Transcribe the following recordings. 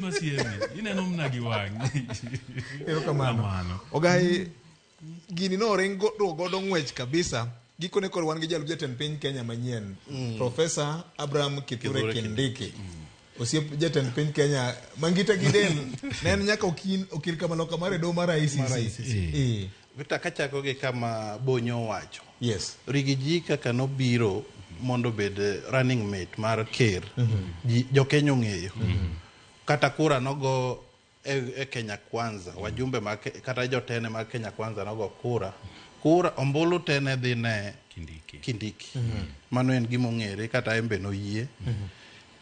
Masiemi, ineno mna gi wang'i. Erokamano. Kamano. Ogai, gini noring godo ng'wech kabisa. Gikone koro wan gi jalup jatend piny Kenya manyien, Professor Abraham Kithure Kithure Kindiki. Osiep jatend piny Kenya mangita gi del ne en nyaka okil kamaloka mar e doho mar ICC. Mar ICC. Victor, kachako gi kama Bonyo owacho. Yes. Rigiji kaka nobiro mondo obed running mate mar ker. Jo Kenya ong'eyo. Kata kura nogo e Kenya Kwanza, wajumbe mag kata jotene mag Kenya Kwanza nogo kura. Kura ombulu te ne dhi ne Kindiki. Kindiki. Mano en gima ong'ere kata en be noyie.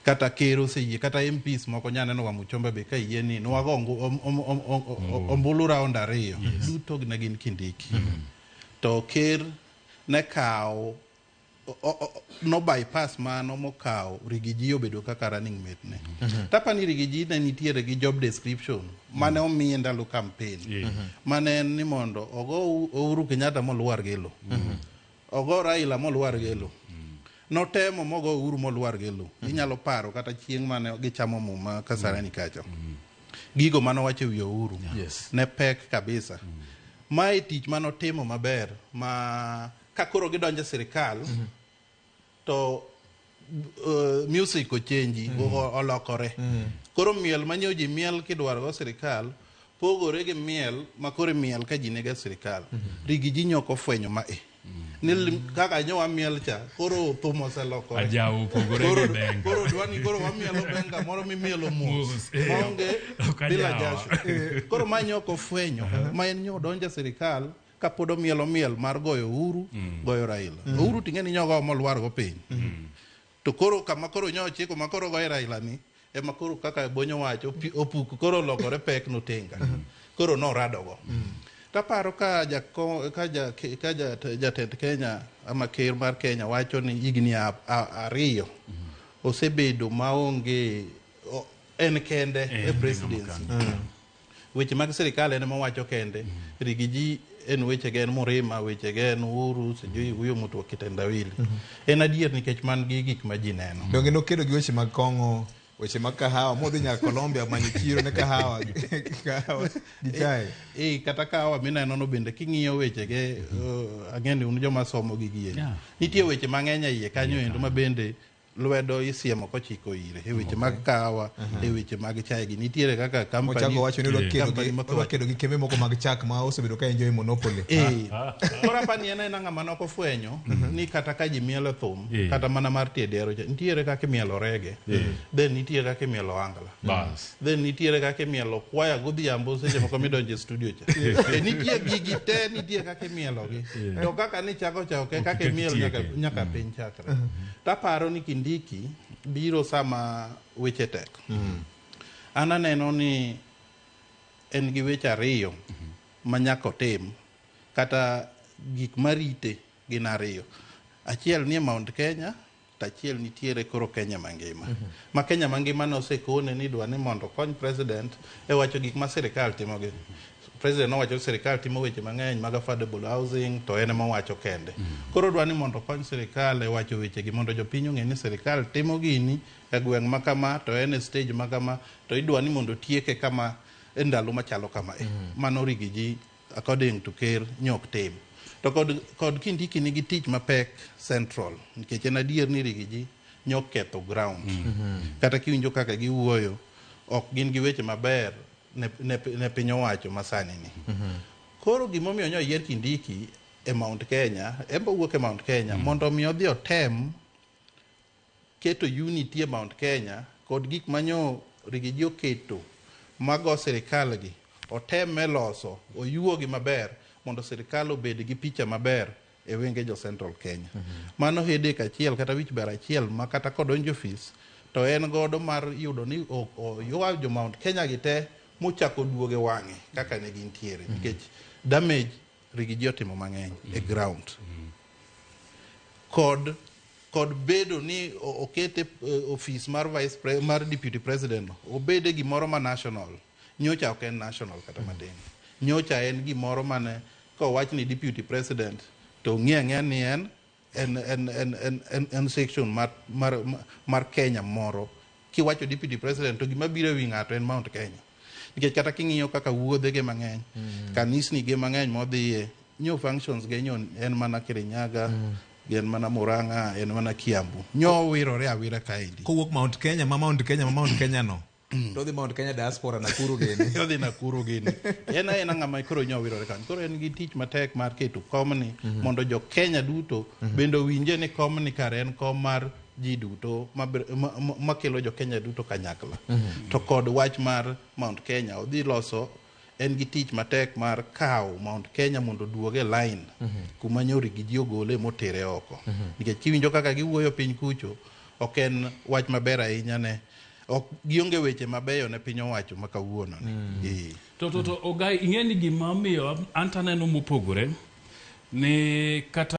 Kata ker oseyie, kata MPs moko nyaneno wa Muchomba be ka yie ni nwago ombulu round 2. Duto ne gin Kindiki. To ker ne kawo no bypass mano mokawo Rigiji obedo kaka running mate ne. Tapa ni Rigiji ne nitiere gi job description mane omiye ndalo campaign. Mane en ni mondo ogo Uhuru Kenyatta molwar gi lo. Ogo Raila molwar gi lo. Notemo mogo Uhuru molwar gi lo. Inyalo paro kata chieng' mane gichamo muma Kasarani kacha. Gigo mane owacho ewi Uhuru. Ne pek kabisa. Mae tich manotimo maber ma ka koro gidonjo e sirikal to music ochenji olokore. Koro miel manyo ji miel kidwaro go sirikal pogore gi miel ma koro miel ka ji nego sirikal. Rigiji nyoko ofwenyo ma e. Ni kaka nyowa miel cha koro thum oselokore. Ajawo opogore gi benga. Koro dwani koro wamielo benga moro mimielo mos. Maonge bila jasho. Koro ma nyoko ofwenyo ma en nyo donjo e sirikal kapod omielo miel mar goyo Uhuru, goyo Raila. Uhuru ting'e ni nyogo molwar go piny. To koro kama koro nyo ochiko ma koro goyo Raila ni ema koro kaka Bonyo wacho opuk koro olokore pek notenga. Koro noradogo. Taparo ka jatend Kenya ama ker mar Kenya wacho ni higni 2 osebedo maonge en kende e presidency. Weche mag sirikal en mowacho kende. Rigiji en weche ge en Murima, weche ge en Uhuru, sijui huyo mtu wa kitendawili. En adier nikech man gi gik ma ji neno. Donge nokedo gi weche mag kong'o, weche mag kahawa, modhi nyaka Colombia manyo chiro ne kahawa, kahawa gi chai. Kata kahawa mineno no bende king'iyo weche ge, ang'e ni un joma somo gigi endi. Nitie weche mang'eny e iye kanyo endo ma bende lwedo isiemo kochiko ire e weche mag kahawa, e weche mag chai gi nitiere kaka company. Ochako wacho ni odwa kedo gi kembe moko mag chak ma osebedo ka enjoy monopoly. Koro apani en aena ng'ama nok ofwenyo ni kata ka ji mielo thum, kata mana mar tie dero cha, nitiere kaka imielo reggae, then nitiere kaka imielo angla. Then nitiere kaka imielo kwaya godhiambo seche moko midonjo e studio cha. Nitie gigi te, nitie kaka imielogi. To kaka nichako cha ok e kaka imielo nyaka piny chakre. Taparo ni Kindiki biro sama weche tek. An aneno ni en gi weche 2 ma nyaka otim, kata gik marite gin 2. Achiel ni e Mount Kenya, to achiel nitiere koro Kenya mangima. Ma Kenya mangima nosekone ni dwa ni mondo okony president e wacho gik ma sirikal timogi. President nowacho ni sirikal timo weche mang'eny mag affordable housing to en ema owacho kende. Koro dwa ni mondo okony sirikal e wacho wechegi mondo jopiny ong'e ni sirikal timo gini e gweng' ma kama to en e stage ma kama to idwa ni mondo otieke kama e ndalo machalo kama. Mano Rigiji according to ker nyok tim. To kod Kindiki nigi tich mapek central nikech en adier ni Rigiji nyok ketho ground. Kata kiwinjo kaka giwuoyo ok gin gi weche maber ne piny owacho masani ni. Koro gimomiyo nyo yier Kindiki e Mount Kenya, en be owuok e Mount Kenya mondo mi odhi otem keto unity e Mount Kenya kod gik manyo Rigiji oketo mago sirikal gi oteme loso oyuogi maber mondo sirikal obed gi picha maber e wenge jo Central Kenya. Mano headache achiel kata wich ber achiel ma kata kodonjo ofis to en godo mar yudo ni oywa jo Mount Kenya gi te mochako duoge wang'e kaka ne gintiere nikech damage Rigiji otimo mang'eny e ground. Kod bedo ni okete ofis mar vice mar deputy president no, obede gimoro ma national. Nyocha ok en national kata matin. Nyocha en gimoro mane kowach ni deputy president to ng'e ang'eya ni en section mar Kenya moro. Kiwacho deputy president to gima biro e wi ng'ato en Mount Kenya. Nikech kata king'iyo kaka wuodhe ge mang'eny, kanisni ge mang'eny modhiye, nyo functions ge nyo en mana Kirinyaga, en mana Murang'a, en mana Kiambu. Nyo wirore awira kaendi. Kowuok Mount Kenya ma Mount Kenya ma Mount Kenya no. To odhi Mount Kenya diaspora Nakuru gini. Odhi Nakuru gini. En aena ng'ama koro nyo wirore kanyo. Koro en gi tich matek mar keto komni mondo jo Kenya duto bende owinje ni komni kare en kom mar ji duto makelo jo Kenya duto kanyakla. To kod wach mar Mount Kenya odhi loso en gi tich matek mar kawo Mount Kenya mondo oduog e line kuma nyori gi ji ogole motere oko. Nikech kiwinjo kaka giwuoyo piny kucho, ok en wach maber ahinya ne ok gionge weche mabeyo ne piny owacho ma kawuono ni. To Ogai, ing'e ni gima omiyo an to aneno mopogore ni kata